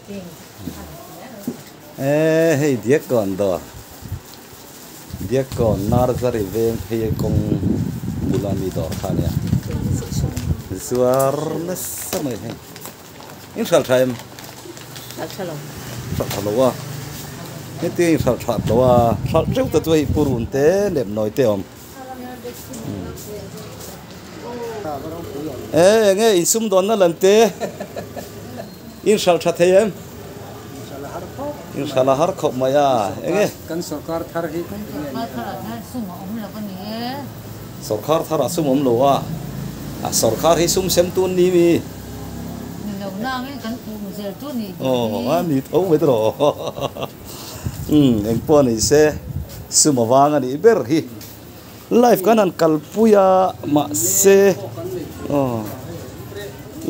E hei Diakkawn dawr Diakkawn Narzary veng phei kawng bula mi dawr kha ania zuar nasa mai hei in hralh tha em hralh tha lo hralh tha lo a heti in hralh that lo a hralh teuh te chu hei purun te nepnawi te a awm. E enge in sumdawnna lan te in hralh tha thei em? In hralh a har khawp mai a enge? Kan sawrkar thar hi Sawrkar thar ah sum awm lo a, a sawrkar hi sum sem tun ni mi? Aw a ni tho mai tawh Umm engpawh ni se sum avang a nih ber hi. Live kan han kalpui a mahse aw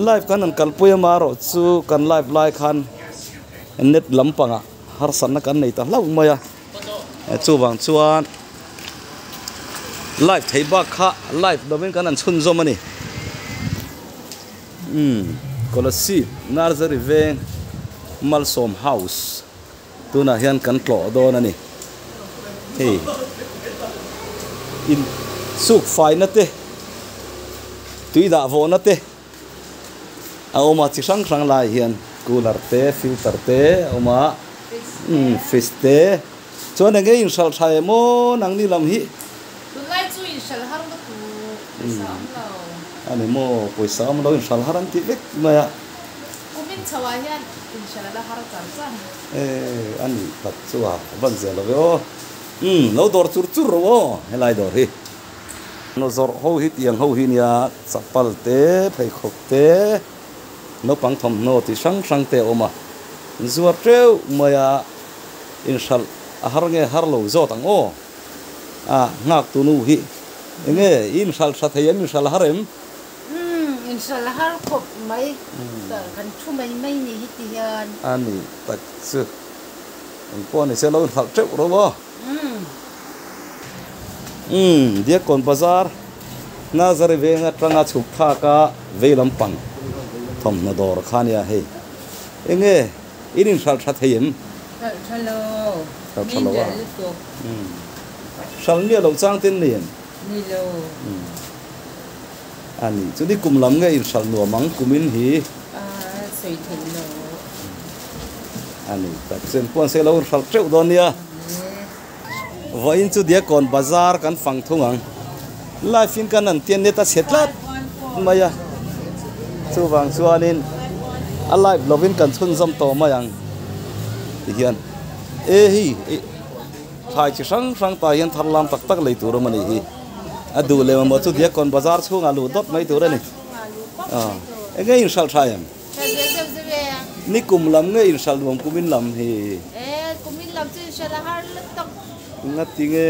live kan han kalpui a marawh chu kan live lai khan net lampangah harsatna kan nei ta hlauh mai a chuvang chuan live theih bak kha live lovin kan han chhunzawm a ni umm Kolasib Nursery veng Malsawm House. Tunah hian kan tlawh dawn a ni. Hei in suk faina te, tui dah vawhna te a awm a, chi hrang hrang lai hian cooler te, filter te a awm a, umm fridge te. Chuan eng nge inhralh tha em aw nangni lam hi? Tunlai chu inhralh har lutuk, pawisa awm lo. A ni maw, pawisa awm lo inhralh har an ti vek mai a. Kumin chho ah hian inhralh a la har char char. E, a ni tak chu a van zel lo ve aw. Umm, lo dawr chur chur ro aw helai dawr hi. No zawrh ho hi tiang ho hi nia chapal te, pheikhawk te, naupang thawmhnaw ti hrang hrang te a awm a. Zuar teuh mai a inhralh a har nge har lo zawt ang aw. A nghak tu nu hi enge i inhralh tha thei em inhralh har em? Umm inhralh har khawp mai kan thu mai mai ni hi ti hian. A ni tak chu eng pawh ni se lo inhralh teuh ro aw. Umm Diakkawn bazar Nazari veng atanga chhuk thlak a vei lampang thawmhnaw dawr kha ania hei enge In inhralh tha thei em? Hralh tha lo. Hralh tha lo a. Hralh miah loh chang ten nei em? Ni lo. A ni. Chu ni kum lam nge inhralh nuam ang kumin hi? A sawi theih lo. A ni. Tak chuan puan se lo inhralh teuh dawn nia. Vawiin chu Diakkawn bazar kan fang thung ang. Live in kan han tian net a chhe tlat mai a, chuvang chuanin a live lovin kan chhunzawm tawh mai ang tihian e hei thlai chi hrang hrang tah hian thar lam tak tak lei tur awm a nih hi a duh leh mamawh chu Diakkawn bazar chhungah luh dawt mai tur a ni enge inhralh tha em? Ni kum lam nge inhralh nuam kumin lam hi? Ngati nge?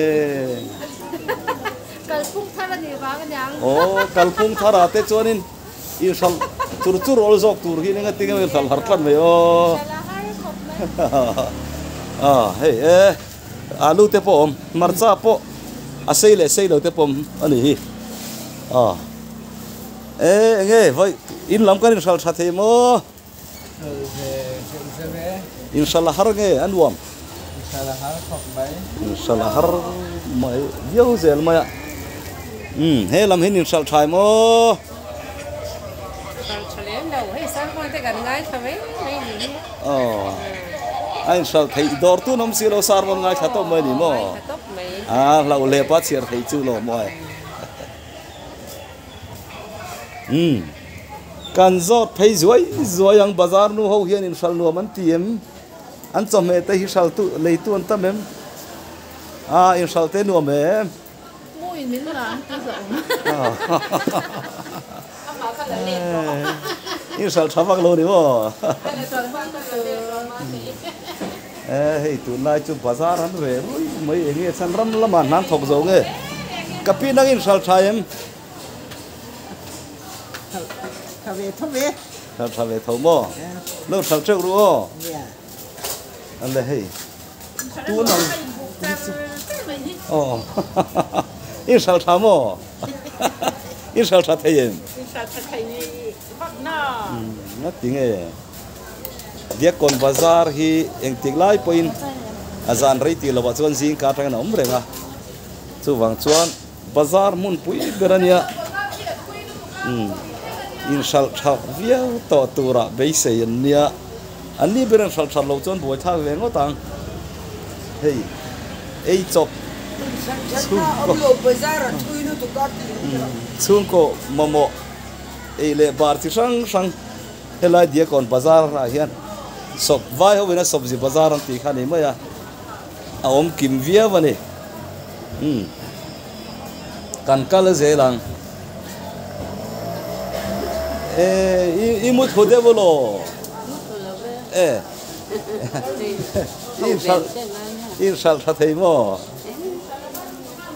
Kalphung thar a nih vang a niang. Aw, kalphung thar ah te chuanin inhralh chur chur awl zawk tur hi ngati nge inhralh har tlat mai aw. Inhralh a har khawp mai. A hei e, alu te pawh a awm, hmarcha pawh a sei leh sei lo te pawh awm a nih hi. A e enge vawi in lam kan inhralh tha thei maw? Inhralh a har nge a nuam? Inhralh a har khawp mai. Inhralh a har mai viau zel mai a. Umm he lam hian inhralh tha em aw? Inhralh tha lem lo, hei sermon te kan ngaithla mai mai ni hi. Aw a inhralh theih dawr tun awm si lo sermon ngaithla tawp mai ni maw? Ngaithla tawp mai. A hlauh leh pa chhiar thei chu lo maw e. Umm kan zawt phei zuai zuai ang bazar nu ho hian in hral nuam an ti em an chawhmeh te hi hral tu lei tu an tam em a in hral te nuam em in hral tha vak lo ni maw e hei tunlai chu bazar an reh rui mai eng nge chhan ram lamah hna an thawk zo nge ka pi nang in hral tha em. Tha ve tho ve. Tha tha ve tho maw? Lo hralh teuh ru aw. An le hei. Tu nang. Aw. In hralh tha maw? In hralh tha thei em? In hralh tha thei vak na. Nga ti nge. Diakkawn bazar hi engtik lai pawhin a zan rei tih lovah chuan zing ka atangin a awm reng a, chuvang chuan bazar hmun pui ber a nia. Umm inhralh tha viau tawh turah beisei an nia, an ni ber inhralh that loh chuan buai thlak ve ngawt ang. Hei ei chawp chhungkaw mamawh ei leh bar chi hrang hrang helai Diakkawn bazar ah hian sawp vai ho ina sawpzi bazar an tih kha a ni mai a, a awm kim viau a ni. Umm kan kal zel ang. Eh i mu thu deuh ulaw? Eh i inhralh i inhralh tha thei maw?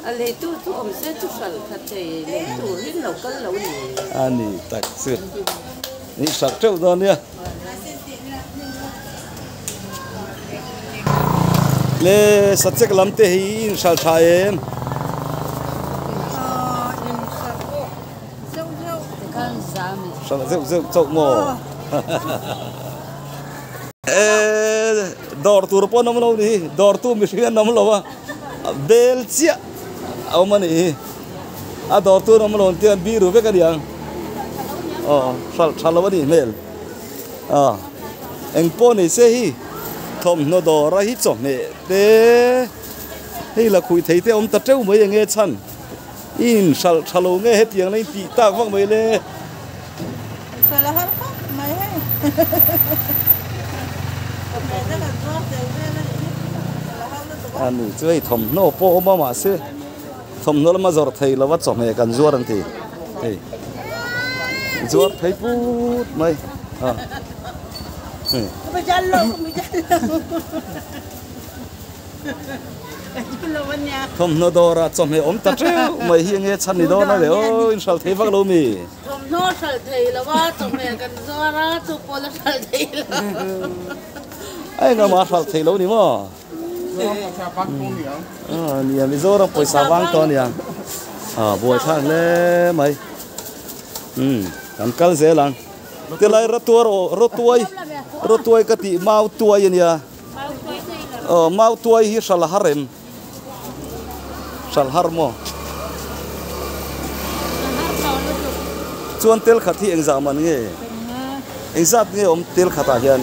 A leitu chu awm se chu hralh tha thei lei turin lo kal lo ni. A ni tak chu i hralh teuh dawn nia. Le sachek lam te hi i inhralh tha em? Hralh zeuh zeuh chauh maw? E dawr tur pawh an awm lo ni hi dawr tu mihring an awm lo a bel chiah a awm a nih hi a dawr tu an awm lo an tia an biru vek a niang aw hralh tha lo a nih hmel a eng pawh ni se hi thawmhnaw dawr a hi chawhmeh te hei la khuih thei te a awm ta teuh mai enge chhan i inhralh tha lo nge hetiang la intih tak vak mai le. Hralh a har khawp mai hei. Chawhmeh te kan zuar tel vel a nih hi. Hralh a har lutuk a. A ni chu hei thawmhnaw pawh a awm a mahse thawmhnaw lama zawrh thei lova chawhmeh kan zuar an ti hei zuar phei put mai a. Thawmhnaw dawrah chawhmeh awm ta teuh mai hi enge chhan ni dawn a le aw in hralh thei vak lo mi? Thawmhnaw hralh thei lo a, chawhmeh kan zuar a, chu pawh la hralh thei lo. A engah hralh thei lo ni maw? Nia Mizoram pawisa vang tawh ania buaithlak hle mai. Umm kan kal zel ang. Tilai rawtuai rawtuai rawtuai ka tih mau tuai ania. Aw mau tuai hi hral har em? Hral har maw? Chuan tel khat hi engzah man nge? Engzat nge awm tel khatah hian?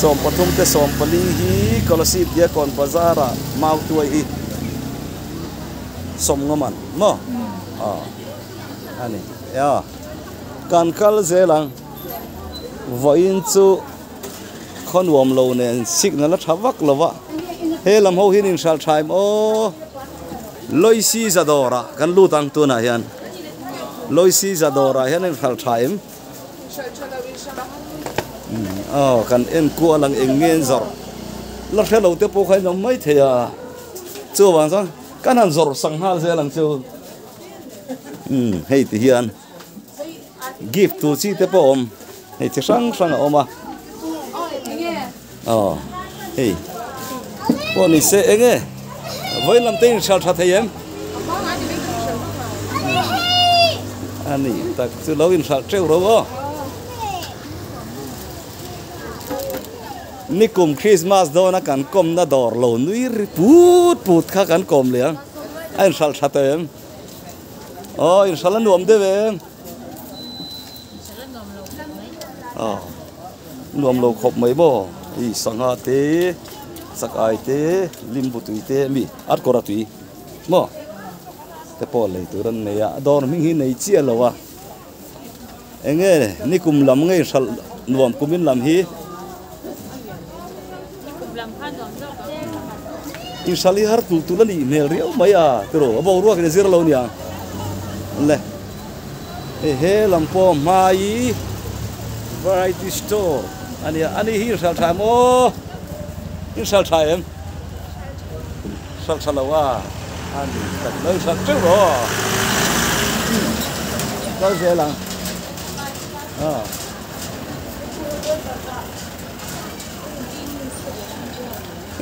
13 te 14 hi Kolasib Diakkawn Bazar ah mau tuai hi sawmnga man maw? Aw a ni. Kan kal zel ang. Vawiin chu khaw nuam lo nen signal a tha vak lo va, he lam ho hian inhralh tha em aw. Loisi Zadawrah kan lut ang tunah hian Loisi Zadawrah hian inhralh tha em? Aw kan en kual ang eng nge an zawrh la hre lo te pawh kha in awm mai thei a, chuvang chuan kan han zawrh sak nghal zel ang chu. Umm hei ti hian. Gift tur chi te pawh a awm hei chi hrang hrang a awm a aw hei pawh ni se eng e vawiin lam te in hralh tha thei em a ni tak chu lo in hralh teuh ro aw nikum Christmas dawna kan kawmna dawr lo nui ri put put kha kan kawm leh ang a in hralh tha tawh em. Aw in hralh a nuam deuh em? Aw nuam lo khawp mai maw? Hei sangha te chakai te limbu tui te mi at kawr a tui maw te pawh lei tur an nei a a dawr hming hi nei chiah lo a eng nge nikum lam nge hralh nuam kumin lam hi. Inhralh hi har tul tul a nih hmel riau mai a tiraw a boruak in a zir lo nia le hei he lam pawh hmai variety store a nia ani hi inhralh tha em aw inhralh tha em hralh tha lo a a ni tak lo inhralh teuh rawh kal zel ang a.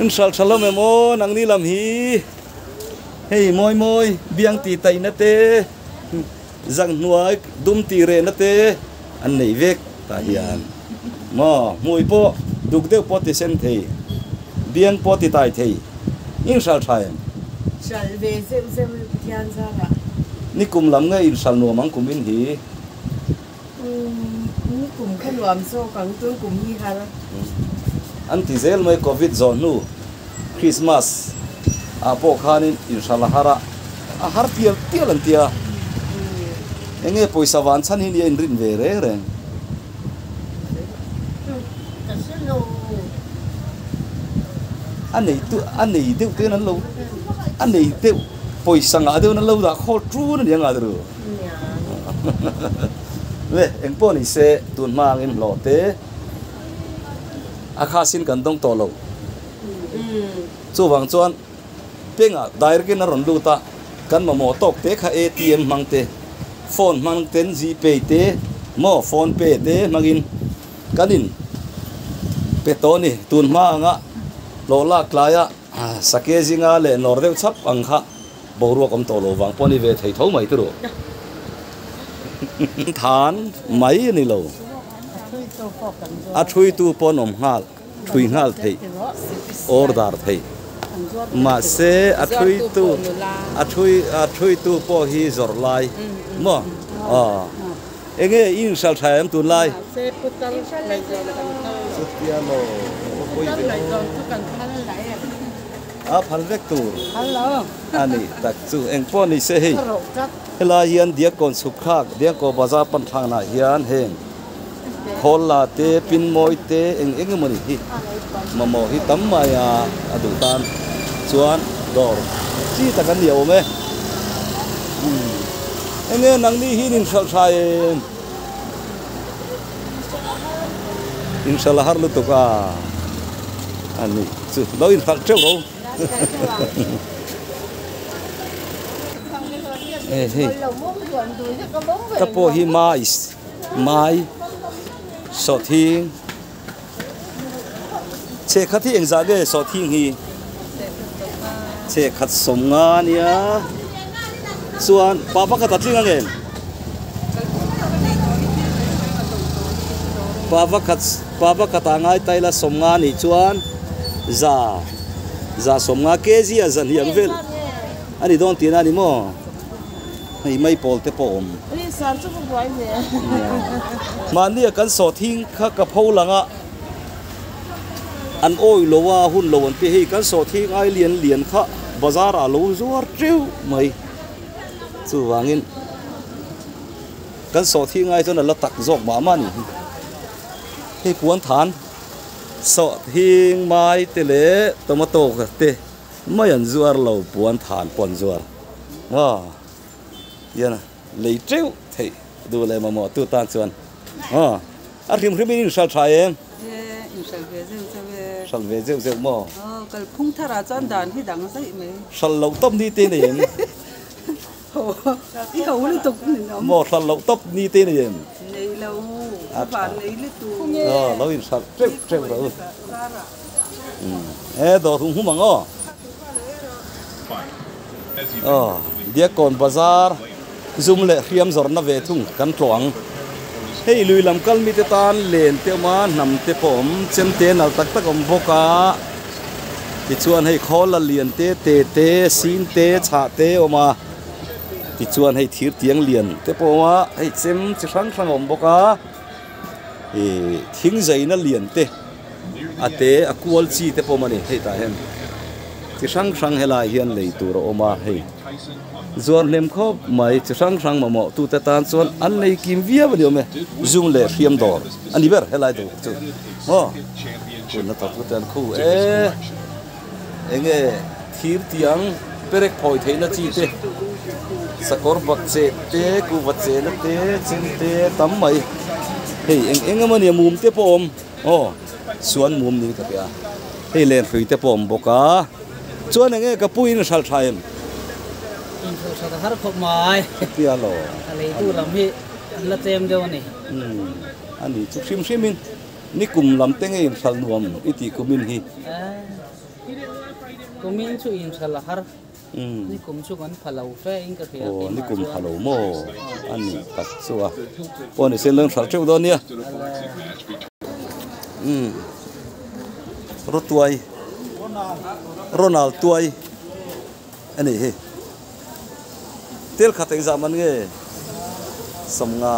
In hralh tha hlawm em aw nangni lam hi hei mawi mawi biang tih taihna te zak hnuai dum tih rehna te an nei vek tah hian. Maw hmui pawh duk deuh pawh ti sen thei, biang pawh ti tai thei, inhral tha em? Hral ve zeuh zeuh e Pathian zarah. Nikum lam nge inhral nuam ang kumin hi? Umm nikum kha nuam zawk ang tun kum hi har. An ti zel mai Covid zawh hnu Christmas ah pawh khanin inhral a har a, a har tial tial an tia. Enge pawisa van chhan hi nia inrin ve reng reng. A nei tu a nei deuh te an lo a nei deuh pawisa ngah deuh an lo dah khawl ṭun a ni ang a ru. Le eng pawh ni se tun hma angin hlawh te a khasin kan dawng tawh lo. Chuvang chuan pengah direct in a rawn lut a, kan mamawh tawk te kha ATM hmang te, phone hmang ten Gpay te maw phone pay te hmangin kan in pe tawh a ni. Tun hma anga hlawh lak tlaia sake zinga leh nawr deuh chhap ang kha boruak awm tawh lo vang pawh a ni ve thei tho mai turu. Than mai a ni lo. A thuitu pawh an awm nghal. Thui nghal theih, order theih. Mahse a thuitu a thui a thuitu pawh hi zawrh lai maw? Aw. Enge i inhral tha em tunlai? Chutia maw? Aw pawi ve aw. A phal vek tur a nih tak chu. Engpawh ni se hei helai hian Diakkawn chhuk thlak Diakkaw bazar pan thlaknaah hian heng Khawl la te, pin mawi te, eng eng emaw ni hi mamawh hi tam mai a, a duh tan chuan dawr chi tak an ni a awm e. Eng nge nangni hi in inhralh tha em? Inhralh a har lutuk a, a ni chu lo inhralh teuh ro. Hei ka pawh hi mais. Mai sawhthing chhehkhat hi engzah nge sawhthing hi chhehkhat sawm nga ania chuan pa pakhat a tling ang em pa pakhat pa pakhat ah ngai ta ila sawm nga anih chuan za za sawm nga kg a za hniam vel a ni dawn tihna a ni maw. Hei mai pawl te pawh awm. Mahni a kan sawhthing kha ka pho lang a, an awi lo a hun lo an ti hei kan sawhthing ai lian lian kha bazar ah lo zuar teuh mai chuvangin kan sawhthing ai chuan a la tak zawk mah mah a ni hi. Hei puan than sawhthing mai te leh tomato te. Mai an zuar lo puan than pawh an zuar aw hian lei teuh theih duh leh mamawh tu tan chuan aw a hrim hrim in inhral tha em? E inhral ve zeuh zeuh e. Hral ve zeuh zeuh maw? Aw kalphung thar ah chuan dan hi dang zaih mai. Hral loh tawp ni te nei em? Ho i ho lutuk nin awm. Maw hral loh tawp ni te nei em? Nei lo a van nei lutuk. Aw lo inhral teuh teuh rawh u. E dawr hum hum ang aw. Aw Diakkawn bazar zum leh hriam zawrhna ve thung kan tlawh ang. Hei lui lam kal mite tan len te awm a, hnam te pawh awm, chem te nal tak tak awm bawk a. Tichuan hei khawl la lian te, te te, sin te, chhah te awm a. Tichuan hei thir tiang lian te pawh awm a, hei chem chi hrang hrang a awm bawk a. Ih thing zaina lian te. A te a kual chi te pawh awm a ni hei tah hian chi hrang hrang helai hian lei tur a awm a hei zuar hnem khawp mai chi hrang hrang mamawh tu te tan chuan an lei kim viau a ni awm e zum leh hriam dawr a ni ber helai dawr chu maw hun a tawp te an khu e eng nge thir tiang perek phawi theihna chi te sakawr bak cheh te kuhva chehna te chem te tam mai hei eng eng emaw nia mum te pawh a awm. Aw chuan mum niin ka hria hei len hrui te pawh a awm bawk a chuan eng nge ka pu in hral tha em? In hral tha ta har khawp mai. Hetia lo. A leitu lam hi an la tlem deuh a ni. Umm a ni chu hrim hrim in nikum lam te nge in hral nuam i tih kumin hi? Kumin chu in hral a har. Nikum chu kan pha lo fe in ka hria keimah chuan. Nikum pha lo maw a ni tak chu a. Pawh ni sen leng hralh teuh dawn nia. Umm Rawtuai Ronald tuai a nih hi tel khat engzah man nge sawmnga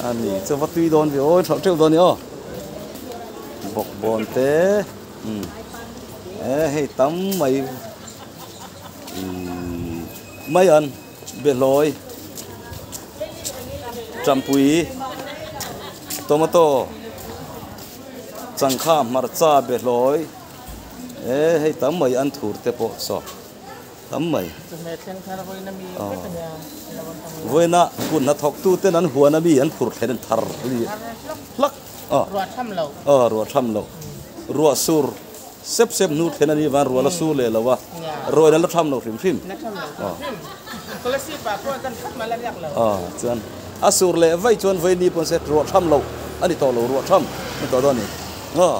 a ni chu va tui dawn ve aw hralh teuh dawn a ni aw bawkbawn te umm e hei tam mai umm mai an behlawi champui tomato changkha hmarcha behlawi e hei tam mai an thur te pawh saw tam mai vawiina kut hnathawk tu ten an huan ami an phur thlen an thar hlak a aw ruah tham loh ruah sur Sep sep hnu thlen a nih vang rual a sur leh lo a, ruain a la tham lo hrim hrim. Aw chuan a sur leh vaih chuan vawi ni pawn se ruah tham loh a ni tawh lo, ruah tham a ni tawh dawn a ni. Aw.